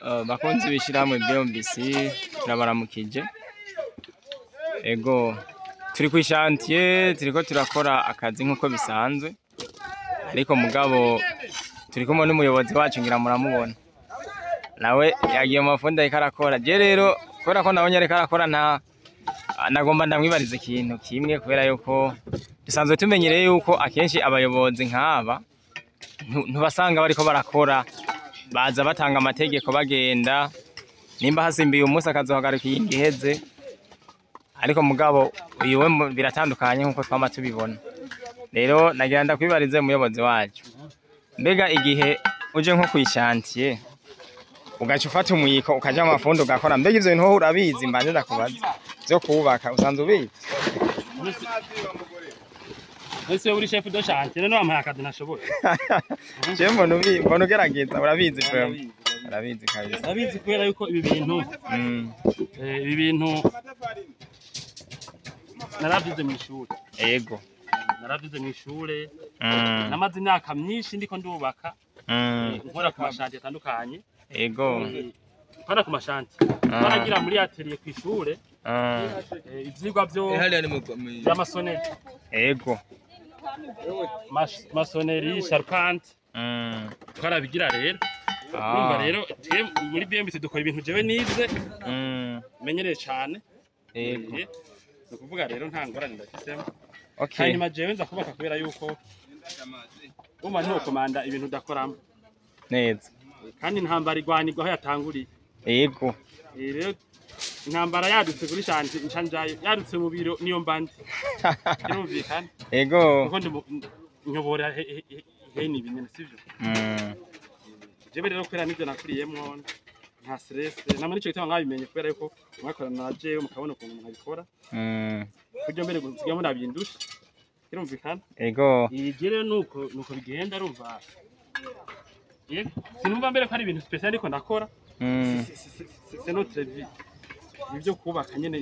Bakunzi b'ishirahamwe BMBC, turabaramukije. Ego, turi kwi chantier, turiko turakora akazi nkuko bisanzwe, ariko mugabo turi kumwe n'umuyobozi wacu, ngira muramubona, nawe yagiye mu mafundi, ariko arakora. Je rero, kubera ko nabonye ariko arakora, nta nagomba ndamwibariza ikintu kimwe, kubera yuko dusanzwe tumenyereye yuko akenshi abayobozi nk'aba ntubasanga bariko barakora, baza batanga amategeko, bagenda, nimba hasimbiye umunsi akazohagarika iyindi iheze. Ariko mugabo uyu we biratandukanye nkuko twama tubibona. Rero nagira ndakwibarize, umuyobozi wacu, mbega igihe uje nko kwi chantier, ugaca ufata umwiko, ukaja mu mafundi ugakora, mbega ivyo bintu wowe urabizi? Mbanje ndakubaza, vyo kubaka usanzwe ubizi? Ese uri chef de chantier, none wampaye akazi ntashoboye? Je mbona ugerageza, urabizi vraiment, urabizi kabisa. Ndabizi, kubera yuko ibi bintu ibi bintu naravyize mw'ishure. Naravyize mw'ishure. Namaze imyaka myinshi ndiko ndubaka, nkora ku ma chantier atandukanye. Nkora ku ma chantier, twaragira muri atelier kw'ishure, ivyigwa vyo vy'ama maçonnerie. Maçonnerie, charpente, twarabigira rero. Urumva rero, twe muri BMBC dukora ibintu jewe nize, menyereye cane. Ni ukuvuga rero nta ngorane ndafisemo. Hanyuma jewe nza kubaka kubera yuko umva ntiwokomanda ibintu udakoramo. Kandi intambara igwanirwa aho yatanguriye. Rero intambara yadutse kuri chantier, nca njayo; yadutse mu biro, niyo mba ndi. Birumvikana? Kuko ndi nyobora hene ibi nyene, sivyo? Jewe rero, kubera nivyo nakuriyemwo, nta stress namwe. Nico gituma mwabimenye, kubera yuko mwakorana na jewe, mukabona ukuntu umuntu abikora, kuryo mbere gusigaye munabindusha. Birumvikana? Igi rero nuko bigenda, urumva. Yego, sinumva mbere ko ari ibintu spécial ariko ndakora. C'est notre vie, ibyo kubaka nyene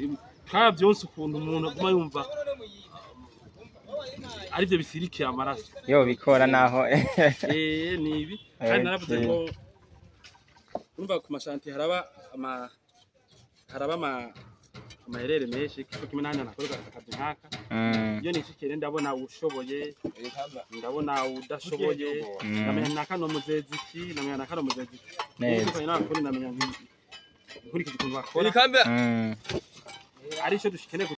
twavyonse, ukuntu umuntu aguma yumva arivyo bisirikiye amaraso. Yo bikora naho. Ni ibi kandi naravuze ngo urumva ku ma chantier haraba amaherere menshi, kuko kimwe n'ahandi nakorera akazi nk'aka. Iyo nishikiye, ndabona ushoboye, ndabona udashoboye. Ndamenya naka no muzezi iki, ndamenya naka no muzezi iki. Neza n'abafundi, ndamenya nkurikije ukuntu bakora, ari ico dushikeneye.